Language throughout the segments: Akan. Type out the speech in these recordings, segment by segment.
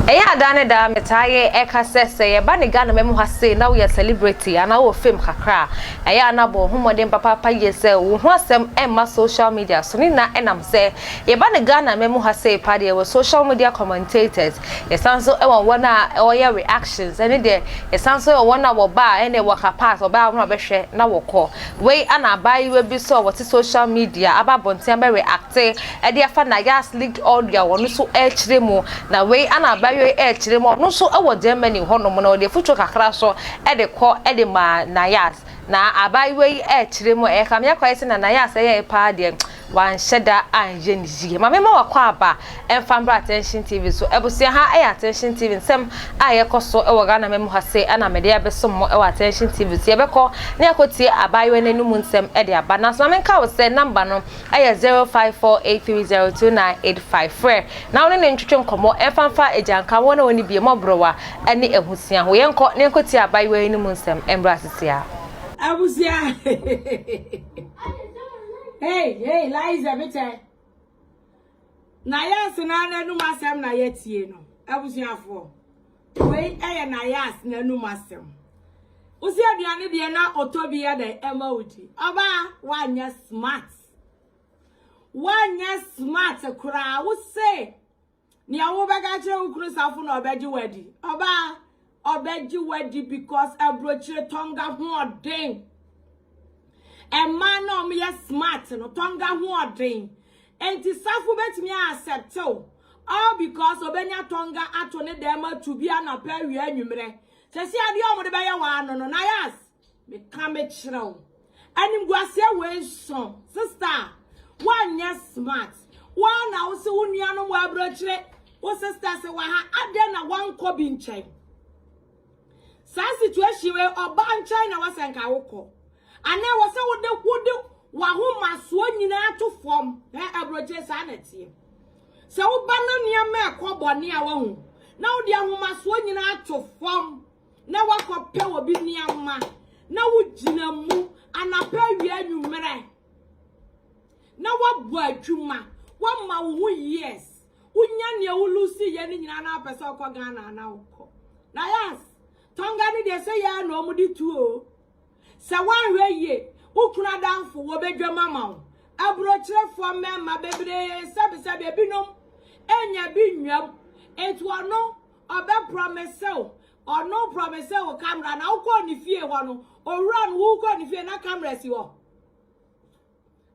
Ɛyɛ a daa ne daa metaa yɛ ɛka sɛ sɛ yɛba ne Ghana ma mu ha sei na woyɛ celebrity anaa wowɔ fame kakra a, ɛyɛ a na bɔ wo ho mmɔden papaapa yie sɛ wo ho asɛm ɛmma social media so. Ne nyinaa ɛnam sɛ yɛba ne Ghana ma mu ha sei pa deɛ, yɛwɔ social media commentators, yɛsan nso ɛwɔ wɔn a wɔyɛ reactions, ɛne deɛ yɛsan nso ɛwɔ wɔn a wɔba a ɛne wɔka pass ɔbaa wɔn a wɔbɛhwɛ na wɔkɔ. Wei ana abaayewa bi so a wɔte social media aba abɔnten abɛ react ɛde afa Nayas leaked audio a wɔn nso ɛrekyerɛ mu. Na wei ana abaayewa yi ɛrekyerɛ mu, ɔno nso ɛwɔ Germany hɔnom na ɔde afutuo kakra so ɛde kɔ ɛde ma Nayas. Na abaayewa yi ɛrekyerɛ mu, ɛyɛ kamea kwan sɛ na Nayas ɛyɛ paa deɛ, wanhyɛ da anyɛ ne yie. Maame ma wakɔ aba ɛmfa mbra Attention TV so. Abusua, ha ɛyɛ Attention TV. Nsɛm a yɛkɔ so ɛwɔ Ghana ma mu ha se ɛna mede abɛsom mo ɛwɔ Attention TV so. Yɛbɛkɔ ne yɛakɔtie abaayewa n'anim nsɛm ɛde aba. Na so maame nka wo sɛ number no ɛyɛ 0548302985. Frɛ na wo ne ne ntwetwe nkɔmmɔ ɛmfa mfa agyanka wɔn a wɔne bie mmɔborɔwa ɛne ahusua ho. Yɛnkɔ ne yɛnkɔtie abaayewa yi anim nsɛm ɛmbra sesia. Abusua, hey hey, Liza, bitte. Nayas na n'anum asɛm na yɛtie no. Abusuafoɔ, wei ɛyɛ Nayas n'anum asɛm. Wosi aduane deɛ na ɔtɔ bi yɛ dɛ ɛma wodi. Ɔbaa, wanyɛ smart, wanyɛ smart koraa. Wose nea wobɛka kyerɛ wo kunu Safo na ɔbɛgye wadi. Ɔbaa, ɔbɛgye wadi because aburokyire tɔnga hoɔden. Mmaa na ɔmo smart no, tɔnga hoɔden. Nti Safo bɛtumi accept wo all because ɔbɛnya tɔnga ato ne dɛm atu bi anapa, awia, anwummerɛ. Sɛsi adeɛ a ɔmo de bɛyɛ wɔ ano no, Nayas, meka mekyerɛ wo, animguaseɛ wei nso, sister, woanyɛ smart. Woa na wo se wo nuanom wɔ aburokyire, wo sister se wɔ ha, adɛn na wankɔ bi nkyɛn? Saa situation wei, ɔbaa nkyɛn na wɔsɛ nka wokɔ anaa wɔ sɛ wode w'ahomasoɔ nyinaa to fam. Ɛ aburokyire saa na ɛteɛ. Sɛ woba na nneɛma ɛkɔ bɔne a, wahu na wode ahomasoɔ nyinaa to fam na wakɔpɛ obi nneɛma na wogyina mu anapa, awia, anwummerɛ na woabɔ adwuma, woama wo ho years, wonya nea wo lose yɛ no nyinaa na apɛ sɛ ɔkɔ Ghana ana wokɔ. Na yes, tɔnga ne deɛ sɛ yɛ na ɔmo de tu o. Sɛ woanhwɛ yie, wo kunu adamfo wɔbɛdwam ama wo. Aburokyerefoɔ mmarima bebree, sɛbisɛbi, ebinom enya bi nwam. Etu ɔno ɔbɛ promise wo, ɔno promise wo camera na wokɔ ne fie hɔ no, owura no, wokɔ ne fie na camera si hɔ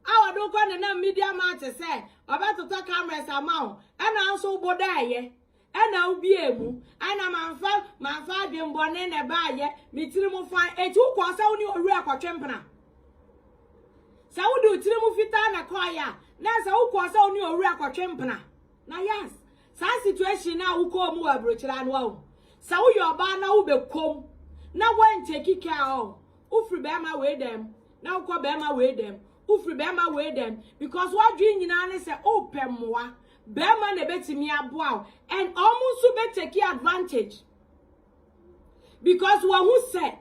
a wɔde wokɔ ne nam Media Mart sɛ ɔbɛtotɔ cameras ama wo. Ɛna nso wobɔ daayɛ ɛna wobie mu ɛna mamfa adwembɔne na ɛbaayɛ me tiri mu fan. Eti wokɔ sɛ wo ne owura kɔtwe mpena sɛ wode wo tiri mu fitaa na kɔɔyɛ a, na sɛ wokɔ sɛ wo ne owura kɔtwe mpena. Na yes, saa situation na wokɔɔ mu wɔ aburokyerɛ ano awo sɛ woyɛ ɔbaa na wobɛkɔm na woan take care o, wofiri bɛrima wei dɛm na wokɔ bɛrima wei dɛm, wofiri bɛrima wei dɛm because wadwene nyinaa ne sɛ wopɛ mmoa, bɛrima na ebɛtumi aboa wo, and ɔmo nso bɛ take advantage because wɔn ho sɛ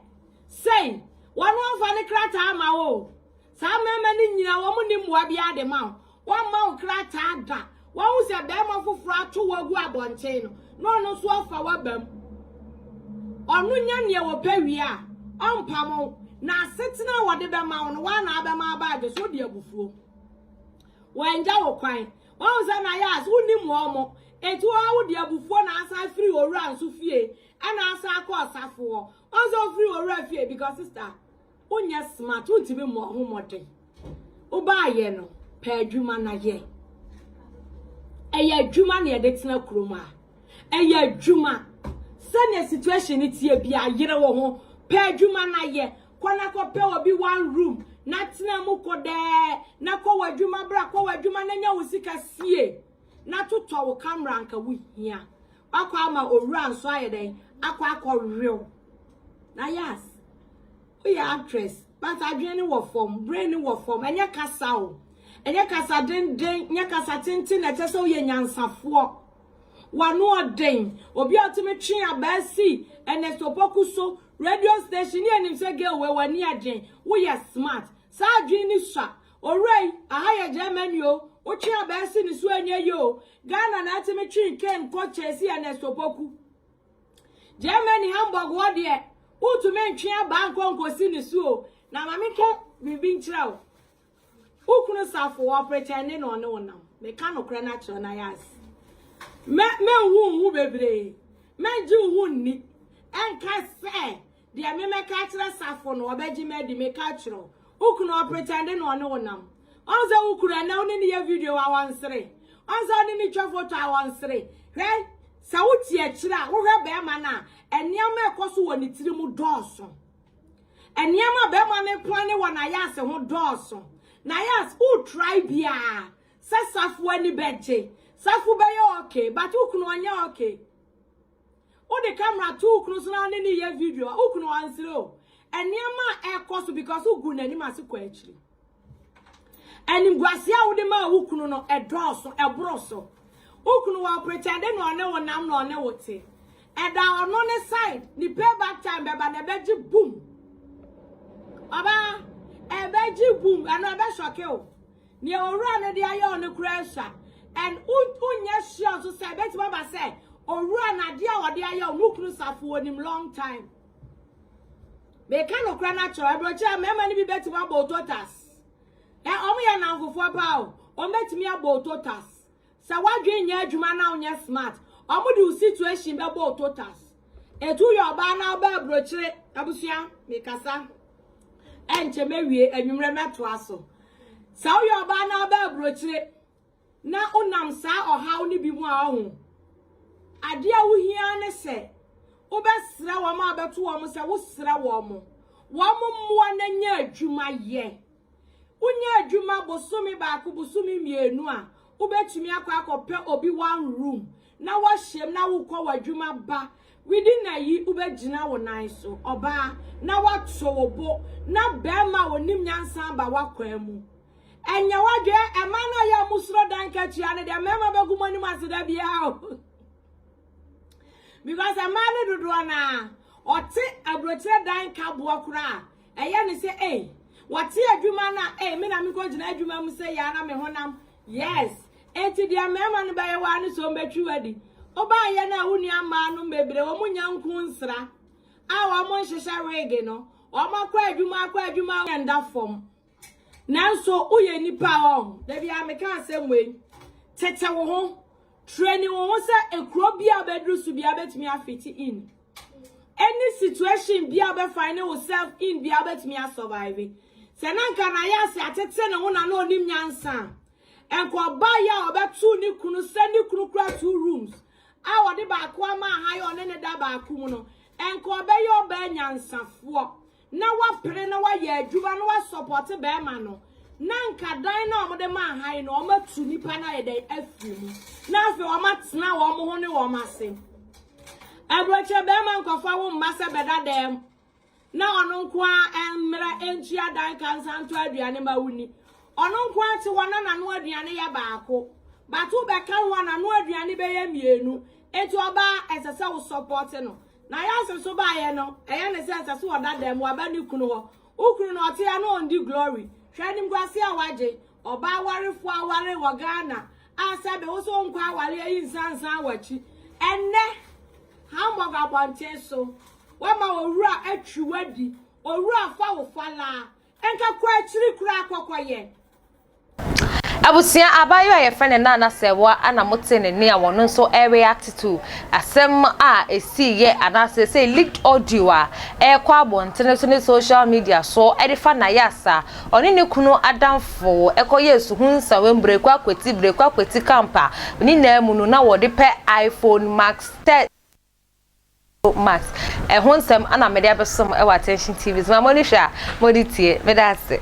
sei wɔn amfa ne krataa ama wo. Saa mmarima no nyinaa, wɔn ni mmoa bi ade ma wo, wɔn ma wo krataa da. Wɔn ho sɛ bɛrima foforɔ ato wɔ agu abɔnten no na ɔno nso afa waba mu. Ɔno nya nea wɔpɛ wie a, ɔmpam wo. Na asetena a wɔde bɛma wo no, wɔn na abɛma abaagye so de abufuo. Wɔngya wo kwan. Wɔn sɛ na yɛ ase wonim wɔn mo eti wɔn a wode abufuo na asan firi owura nso fie ɛna asan akɔ ɔsafoɔ. Wɔn sɛ ofiri owura fie because, sister, wonyɛ smart, wontumi mmɔ ho mmɔden. Wobaayɛ no, pɛ adwuma na yɛ. Ɛyɛ adwuma na yɛde tena kurom a, ɛyɛ adwuma. Sɛnea situation no tie bi ayere wo ho, pɛ adwuma na yɛ. Kɔ na kɔpɛ obi one room na tena mu kɔ dɛɛ na kɔ wɔ adwuma bra, kɔ wɔ adwuma na nya wo sika sie na totɔ wo camera. Nka wo hia wakɔ ama owura nso ayɛ dɛn akɔ wew. Na yes, woyɛ actress but adwene ne wɔ fam, brain ne wɔ fam. Ɛnyɛ kasa o, ɛnyɛ kasa denden, nyɛ kasa tenten na ɛkyɛ sɛ woyɛ nyansafoɔ. Wano ɔden, obi a ɔtumi twe abaa si Ernest Opoku so radio station ne anim sɛ girl wei w'ani ɛden, woyɛ smart. Saa adwene ni sua. Owura yi, aha yɛ Germany o, wotwe abaa si ne so ɛnyɛ yie o. Ghana na atumi twe Ken kɔ chase Ernest Opoku. Germany Hamburg hɔ deɛ, wontumi ntwe abaa nkɔ nkɔsi ne so o. Na ma menka biribi nkyerɛ wo. Wo kunu safo wɔ pretɛnde na ɔne wo nam. Meka nokorɛ no akyerɛ na yɛ ase. Mɛ mɛnhu wo ho bebree. Mɛngye wo ho nni. Ɛnka sɛ deɛ me mɛka akyerɛ safo no ɔbɛgye me adi meka akyerɛ wo. Wo kunu ɔpretɛnde na ɔne wo nam. Ɔn sɛ wo kunu ɛnɛ wo ne ne yɛ video a ɔnsere. Ɔn sɛ wo ne ne twa photo a ɔnsere. Hwɛ sɛ wote akyire a wohwɛ bɛrima no a nneɛma ɛkɔ so wɔ ne tiri mu dɔɔso. Nneɛma a bɛrima no plane wɔ n'ayase ho dɔɔso. N'ayase wo try biara sɛ safo ani bɛgye. Safo bɛyɛ okay but wo kunu ɔnyɛ okay. Wode camera to wo kunu so na ne ne yɛ video a wo kunu ɔnsere o. Nneɛma a ɛkɔ so because wogu n'anim ase kɔ akyiri. Animguase a wode maa wo kunu no ɛdɔɔso ɛboro so. Wo kunu wɔ pretend na ɔne wo nam na ɔne wo te. Ɛda ɔno ne side ne payback time bɛba na ɛbɛgye boom. Ɔbaa ɛbɛgye boom ɛno ɛbɛsɔke o. Nea owura no de ayɛ ɔno koraa asua. And wonyɛ sure nso sɛ ɛbɛtumi aba sɛ owura no adeɛ a ɔde ayɛ wo kunu safo onim long time. Meka nokorɛ no akyerɛ aburokyerɛ mmarima no bi bɛtumi abɔ ototas. Ɛ ɔmo yɛ nnamfofoɔ paa o. Ɔmo bɛtumi abɔ ototas. Sɛ wadwen nyɛ adwuma na wonyɛ smart, ɔmo de wo situation bɛbɔ ototas. Etu yɛ ɔbaa na ɔbaa aburokyire abusua mekasa. Ɛnkyɛ mɛwie anwummerɛ mɛtoa so. Sɛ woyɛ ɔbaa na ɔbaa aburokyire na wonam saa ɔhaw no bi mu a ɔho. Adeɛ a wohia ne sɛ wobɛsrɛ wɔn a bɛto wɔn sɛ wosrɛ wɔn. Wɔn mmoa na nya adwuma yɛ. Wonya adwuma bosome baako bosome mmienu a wobɛtumi akɔ akɔpɛ obi one room na wahyɛm na wokɔ w'adwuma ba within a yi wobɛgyina wo nan so ɔbaa na wato wo bo na bɛrima a onim nyansa aba w'akwan mu. Ɛnyɛ wadwe ɛma no a yɛ musuro dan katua no deɛ mmarima bɛgu mo anim ase da biara o. Because mmaa no dodoɔ naa ɔte aburokyerɛ dan kaboɔ koraa ɛyɛ ne sɛ ei wɔte adwuma no a ei me na mekɔgyina adwuma mu sɛ yɛa na me honam yes enti deɛ mmarima no bɛyɛ waa no sɛ ɔmbɛtwi wadi wobaayɛ no a wo nua mmaa no bebree wɔn nya nku nsra a wɔn nhyehyɛ wig no wɔn akɔ adwuma akɔ adwuma nda fam nanso woyɛ nipa ɔ dabi a meka asɛm wei tete wo ho training wo ho sɛ ekuro bi a bɛduru so bi a bɛtumi afit in any situation bi a bɛfind yourself in bi a bɛtumi asurvive sɛ na nka na yɛ ase atete ne ho na na onim nyansa nka ɔbaa yɛ a ɔbɛto ne kunu sɛ ne kunu kura two rooms a wɔde baako ama aha yɛ ɔne ne da baako mu no nka ɔbɛyɛ ɔbaa nyansafoɔ na wapere na wayɛ adwuma na wasupport bɛrima no na nka dan na wɔde ma aha yi no wɔatu nipa no ayɛ dɛn afiri mu na afei wɔatena wɔn ho ne wɔn ase aburokyerɛ bɛrima nkɔfa wo mma sɛ bɛda dɛm na ɔno nko ara mmerɛ ntua dan ka nsa nto aduane ma wo ni ɔno nko ara te hɔ na n'ano aduane yɛ baako bato bɛka ho a n'ano aduane bɛyɛ mmienu eti ɔbaa ɛsɛ sɛ wo support no na yɛase nso baayɛ no ɛyɛ ne sɛ ɛsɛ sɛ ɔda dɛm waba ne kunu hɔ wo kunu no ɔte ya no ɔndi glory hwɛ animguase a wagye ɔbaa warefoɔ aware wɔ Ghana a sɛbe wo so nkɔ aware ayi nsansan w'akyi ɛnnɛ Hamburg abɔnten so wama owura atwi wadi owura fa wo falaa nka kɔ akyiri koraa kɔkɔyɛ. Abusua abaayewa a yɛfrɛ no Nana Sɛwa ana mote ne nne a wɔno nso react to asɛm a ɛsiiɛ anaasɛ sɛ leaked audio a ɛrekɔ abɔntene so ne social media so de fa Nayas a ɔne ne kunu adamfo ɛkɔyɛ suhu nsawam breko akwati breko akwati camp a ne nyinaa mu no na wɔde pɛ iPhone Max 10 Max ɛho nsɛm ana mede abɛsom ɛwɔ Attention TV so ma mo ani hwɛ a mode tie meda ase.